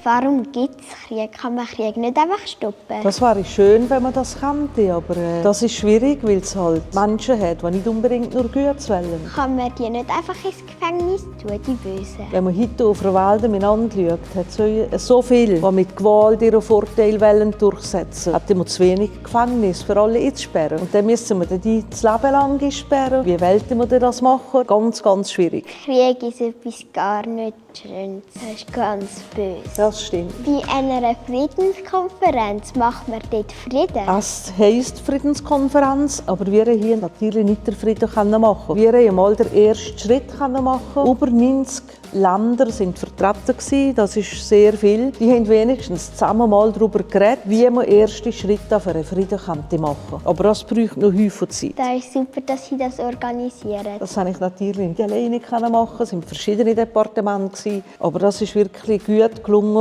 Warum gibt es Krieg? Kann man Krieg nicht einfach stoppen? Das wäre schön, wenn man das könnte, aber das ist schwierig, weil es halt Menschen hat, die nicht unbedingt nur Gutes wollen. Kann man die nicht einfach ins Gefängnis tun, die Bösen? Wenn man heute auf der Welt miteinander schaut, hat es so viele, die mit Gewalt ihre Vorteile durchsetzen wollen. Hat immer zu wenig Gefängnis für alle einzusperren. Und dann müssen wir die das Leben lang einsperren. Wie wollen wir das machen? Ganz, ganz schwierig. Krieg ist etwas gar nicht Schönes. Das ist ganz böse. Das stimmt. Bei einer Friedenskonferenz macht man dort Frieden. Es heisst Friedenskonferenz, aber wir haben hier natürlich nicht den Frieden machen. Wir haben mal den ersten Schritt machen. Über 90 Länder waren vertreten, das ist sehr viel. Die haben wenigstens zusammen mal darüber geredet, wie man erste Schritte für einen Frieden machen könnte. Aber das braucht noch viel Zeit. Das ist super, dass Sie das organisieren. Das konnte ich natürlich nicht alleine machen. Es waren verschiedene Departemente, aber das ist wirklich gut gelungen.